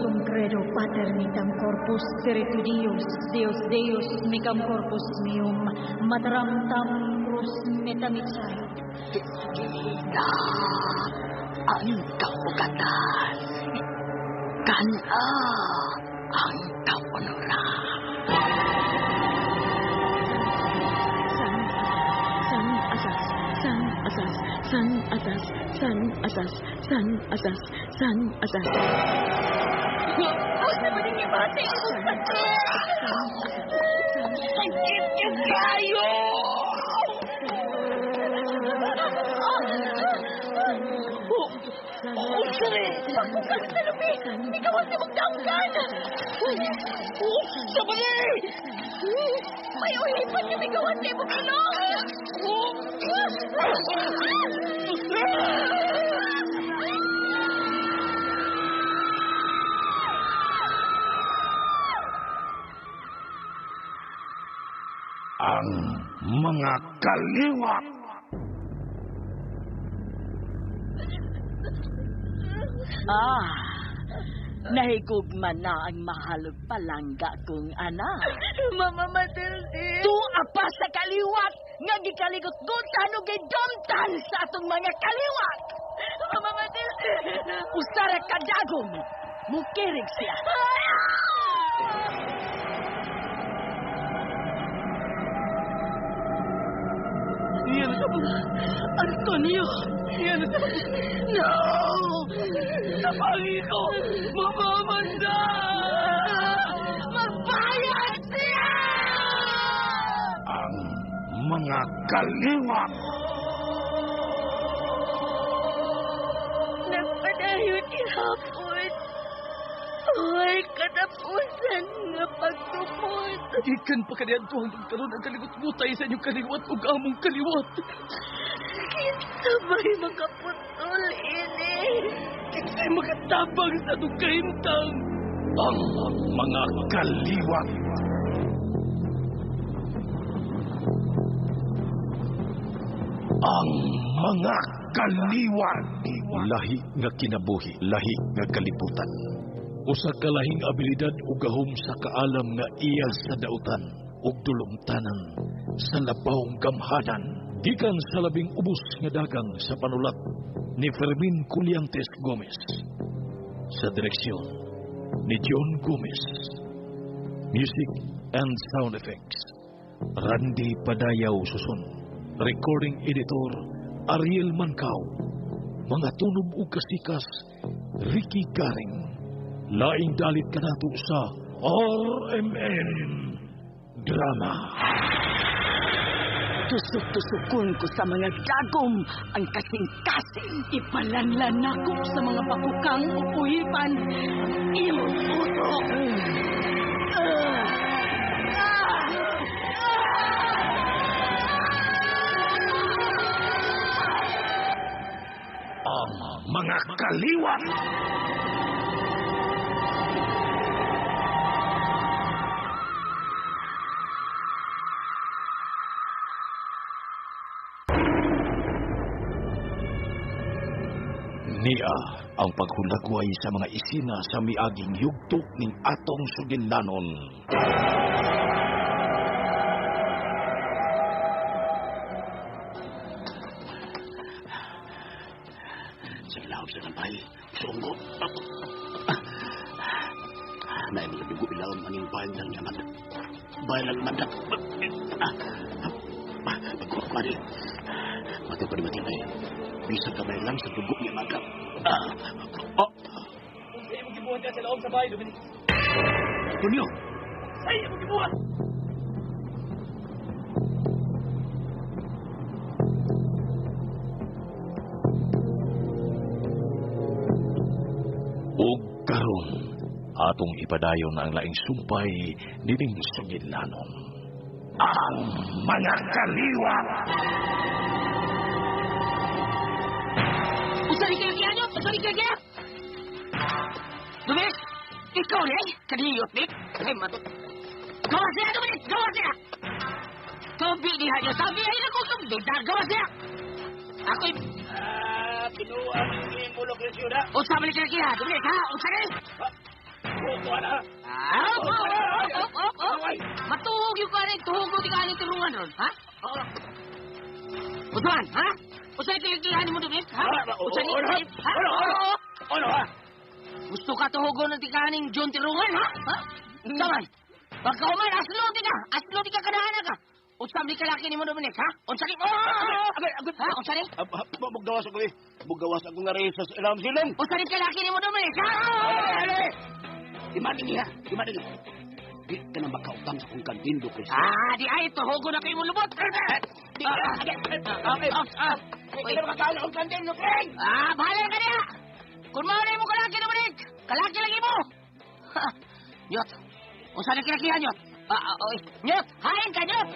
Sum credo pater mitam corpus spiritu Deus, Deus Deus micam corpus meum, mataram tam crus metamicait. Kita ang kaugatan. Kana ang kaunuran. San san asas san asas san asas san asas san asas san asas. Unsa man ning ibati imong sakit? Sakit gyud kayo! Unsa rin? Pagkukas na lubi! Ikaw ang simong dangkan! Unsa man ni? May uhipan nga migawas sa imong ilong! Ang mga kaliwat. Ah, nahigugma na ang mahalog palangga kong anak. Mama Matilde. Tuwa pa sa kaliwat nga gikaligot-gutan ug gidumtan sa atong mga kaliwat. Mama Matilde. Usara kadagom, mukirig siya. Antonio! No! Tapangi ko! Mamamanda! Magbayad siya! Ang mga kaliwat. Nagpadayon gihapon. Ay, katapusan nga pagtupod. Gikan pa kaniadto hangtod karon ang kaligot-gutay sa inyong kaliwat ug among kaliwat. Kinsa may makaputol ini? Kinsay makatabang sa atong kahimtang? Ang mga kaliwat. Ang mga kaliwat. Lahi nga kinabuhi, lahi nga kalibutan. Usa ka lahing abilidad ug gahom sa kaalam nga iya sa dautan ug dulumtanan sa labawng gamhanan. Gikan sa labing ubos nga dagang sa panulat ni Fermin Culiantes Gomez. Sa direksyon ni John Gomez. Music and sound effects, Randy Padayaw Susun. Recording editor, Ariel Mancao. Mga tunob ug kasikas, Ricky Garing. Laing dalit kanato sa RMN Drama. Tusok-tusokon ko sa mga dagom ang kasing-kasing. Ipalanlan nako sa mga bakukang ug uhipan ang imong utok. Ang mga kaliwat. Nia ang paghulagway sa mga isina sa miaging yugto ning atong sugilanon. Sa ilawom sa kampay, sunggo. Naay mga dugo ilawom aning bayan lang yaman. Bayan lang mandak. Pagkuha ko ani. Matay pa ni Matilde. Bisa kamay lang sa dugo ni Amanda. Oh, Unsa imong gibuhat ka sa loob sa bahay, Dominic? Antonio! Sa imong gibuhat? Ug karon atong ipadayon ang laing sumpay nining sugilanon. Ang mga kaliwat. Unsa ni kayo niyo? Unsa ni kayo? Dominic! Ikaw ni? Kadiyot ni? Ay, mato. Gawa siya, Dominic! Gawa siya! Tubi diha niyo. Sabi ay na kung tubi. Gawa siya! Ako'y... Kinuha ang imo lokasyon ha. Unsa man ni kayo, Dominic, ha? Unsa ni? Matuhog yung kanin, tuhog mo di kanin tulungan ron, ha? Usuan, ha? Usay kiligilihan mo Dominic, ha? Usay ni, ha? Ano, ha? Gusto ka tuhugon ng tikaning John Tirungan, ha? Ha? Saman, pagkauman, aslo di ka! Aslo di ka kanahan ka! Unsam ni kalaki ni mo, Dominic, ha? Unsa ni... Ha? Unsa ni? Muggawas ako eh. Muggawas ako nga rin sa ilang silong. Unsa ni kalaki ni mo, Dominic, ha? Imaningi ha? Imaningi. Di ka na makautang sa kong kantin, Lucrecio. Ah, di ay, tuhugon na kayo mo lubot! Di ka na makakaon akong kantin, Lucrecio! Ah, bahala ka niya! Kung maunay mo kalaki, Dominic! Kalaki lagi mo! Nyot! Unsa ni kinakihan, Nyot? Oy. Nyot! Hain ka, Nyot!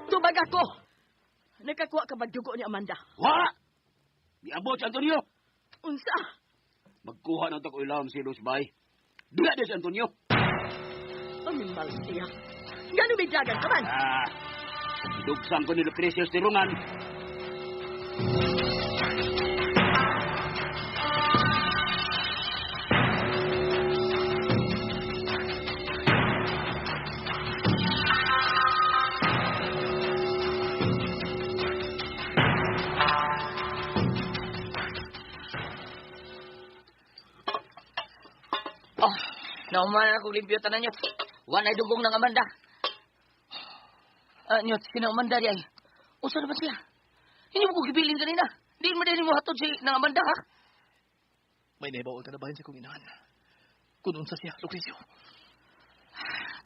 Tubag ako! Nakakuha ka ba dugo ni Amanda? Wa! Niabot si Antonio! Unsa? Magkuha ng tag-ulam si Luz Bay. Diya di si Antonio. Animal siya. Gano'n may dagan ka man? Ah, dugsang ko ni Lucrecio sa tirungan. Oh, nauman ako limpyo tanan, Nyot. Walay dugong ng Amanda. Nyot, sino Amanda di ay? Usa na ba siya? Hindi mo ko gibilin kanina. Di mo din mo hatod si ng Amanda, ha? May naibaw ka na bahin sa kong inahan. Kung unsa siya, Lucrecio.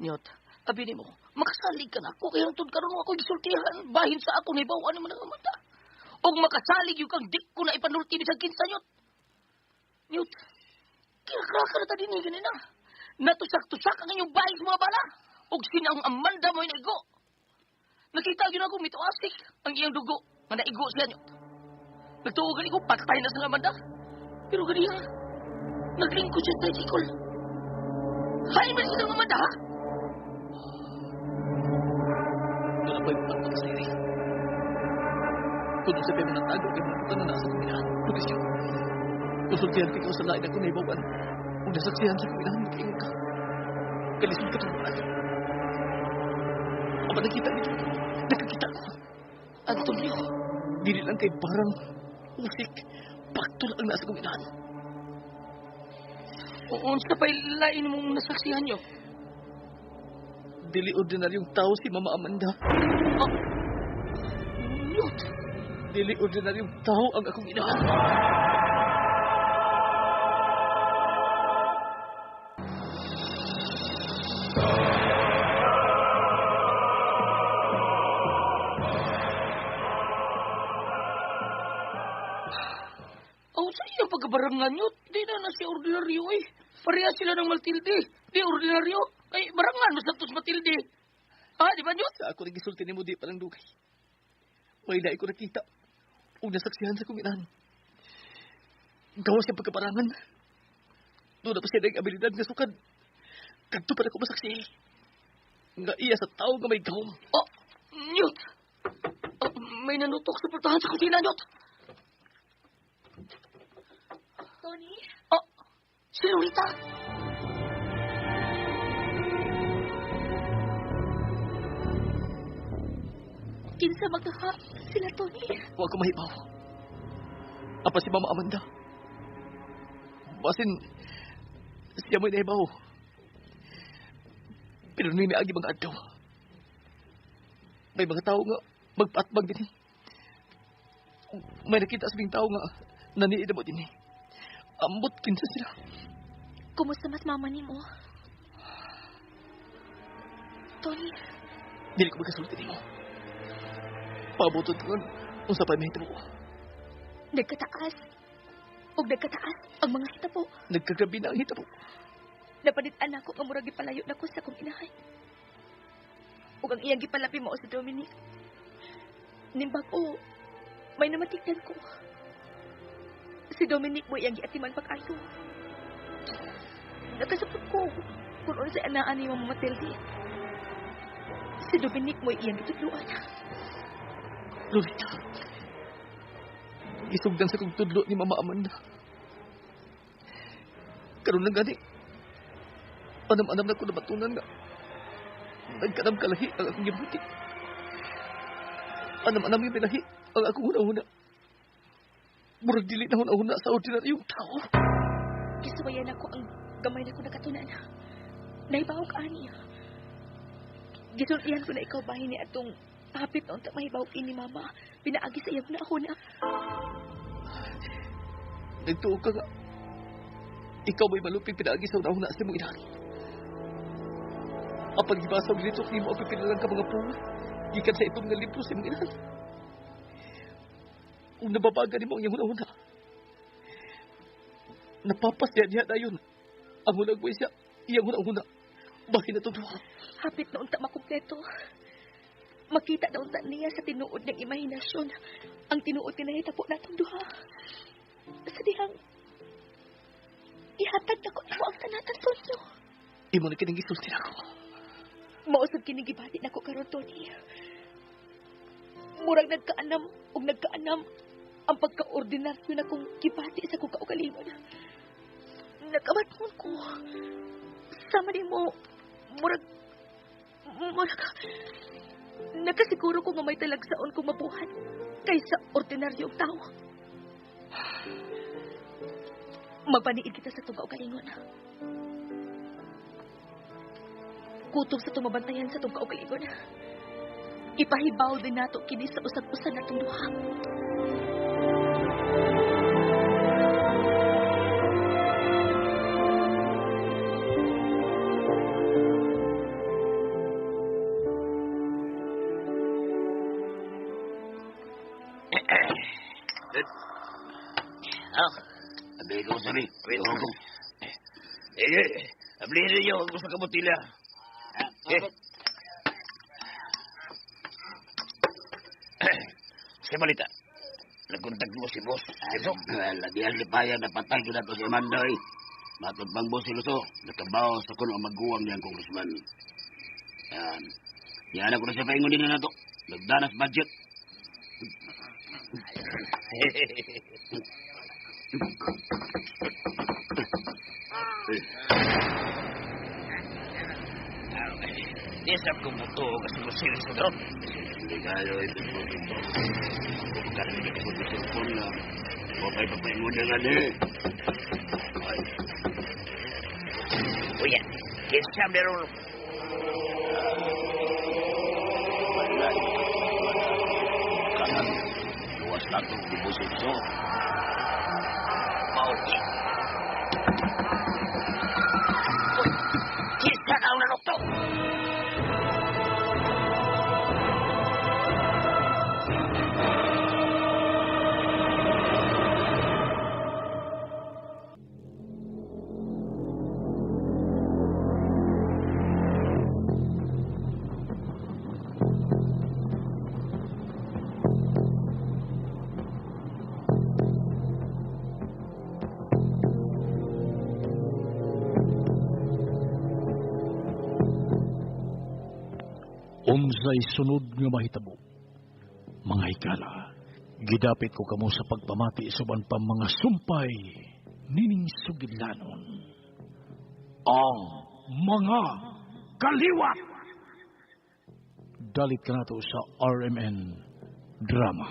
Nyot, abi nimo, makasalig ka na ako. Kaya hangtod karon ako gisultihan. Bahin sa ako, naibaw mo ng Amanda. Og makasalig yung kang dik ko na ipanulti bisag kinsa, Nyot. Nyot, kirakraka na ta din ganina. Natusak-tusak ang inyong bahin sa mga bala. Og sinaong Amanda mo'y naigo. Nakita yun ako, mituasik ang iyang dugo. Nga naigo siya, Nyot. Nagtuo gani ko, patay na sa Amanda. Pero ganiya, naglingkod siya sa tricycle. Hay man siya ng Amanda, ha? Doon ang pa'y pagpapasiri. Kung sa pa'y mga tago, kay mga putan na nasa kuminahan. Lucrecio, konsultihan ka sa lain ako naibawan. Kung nasaksihan sa kuminahan, mag-ingon ka. Kalisod ka tumuan. Aba, nakita nito. Nakakita ko. Antonio. Dili lang kay barang, usik, pakto lang ang nasa kuminahan. Unsa pa'y lain mong nasaksihan niyo? Dili ordinaryong tao si Mama Amanda. Oh. Nyot. Dili ordinaryong tao ang akong inahan. Oh, sa iyang pagkabarangan nyo, di na siya ordinaryo eh. Pareha sila ng Matilde. Di ordinaryo. Ay, barangan, masaktos Matilde. Ha, di ba nyo? Sa ako nagisulti ni mo, di palang dugay. May lahi ko nakita. Ug nasaksihan sa kong inahan. Gawas yung pagkabarangan. Doon na pa siya naging abilidad nga sukad. Kadto pa na ko masaksi. Nga iya sa tao nga may gahom. Oh, Nyot! Oh, may nanutok sa portahan sa kusina, Nyot! Tony? Oh, si Lolita! Kinsa magkaha sila, Tony? Huwag ko mahibaw. Apa si Mama Amanda? Basin, siya mo'y nahibaw. Pero ni may agi mga adlaw. May mga tao nga magpaatbag din eh. May nakita sa tao nga naniid mo din eh. Ambot kinsa sila. Kumusta mas mama nimo? Tony? Dili ko magkasulti nimo. Paabotod ko unsa pa may hitabo. Nagkataas. Og nagkataas ang mga hitabo. Nagkagabi na ang hitabo. Napanit-an ako nga murag gipalayo na ko sa akong inahay. Ug ang iyang gipalapi mao si Dominic. Nimbag o, may namatigdan ko. Si Dominic mo iyang giatiman pag-ayo. Nakasapot ko kung unsa anaan ni Mama Matilde. Si Dominic mo'y iyang gitudloan. Lolita, isugdan sa kong tudlo ni Mama Amanda. Karon lang gani, anam-anam na ko nabatunan nga. Nagkanam kalahi ang akong gibuti. Anam-anam yung bilahi ang akong huna-huna. Murag dili na huna-huna sa ordinaryong tao. Gisuwayan ako ang gamay na ko nakatunan. Nahibaw ka niya. Gisultihan ko na ikaw bahin ni atong hapit na unta mahibaw ni Mama. Pinaagi sa iyang huna-huna. Nagtuo ka nga. Ikaw may malupig pinaagi sa huna-huna sa imong inahan. Ang paghibasa og litok nimo ang pipila lang ka mga punga. Gikan sa itong nga libro sa imong inahan. Kung nababaga nimo ang iyang huna-huna, napapasya niya na yun. Ang hulagway siya, iyang huna-huna. Bakit na duha? Hapit na unta makumpleto. Makita na unta niya sa tinuod niyang imahinasyon. Ang tinuod nga nahitabo natong duha. Sa dihang, ihatag na ko nimo ang tanatan, Tonyo. Imo na kining gisulti nako. Mausab kining gibati nako karon, Tony. Murag nagkaanam og nagkaanam ang pagkaordinaryo na kong gibati sa kong kaugalingon. Nakamatngon ko. Sama nimo, murag nakasiguro ko nga may talagsaon kong mabuhat kaysa ordinaryong tao. Magpaniid kita sa itong kaugalingon. Kutob sa tumabantayan sa itong kaugalingon. Ipahibaw din nato kini sa usag-usan natong duha. Abi ko sabi, ko. Eh, ablihin ninyo ang gusto kabutila. Eh. Sa balita, nagkontak mo si boss. Ito? Lagi ang lipaya na patay ko na to si Amanda eh. Matod pang boss si Luso, nakabaw sa kuno ang maguwang niyang congressman. Yan ako na sa paingon din na to. Nagdanas budget. Isap ko buto kasi mo sa drone. Hindi kayo ito po ito. Kung kaya ko sa cellphone na mapay papaingon na nga ni. Uya, kinsa meron. Wala. Kanan, luwas na itong deposito. Mauki. Uy, kinsa ka ang nanukto? Unsay sunod nga mahitabo. Mga higala, gidapit ko kamo sa pagpamati suban pa mga sumpay nining sugilanon. Ang mga kaliwat! Dalit ka nato sa RMN Drama.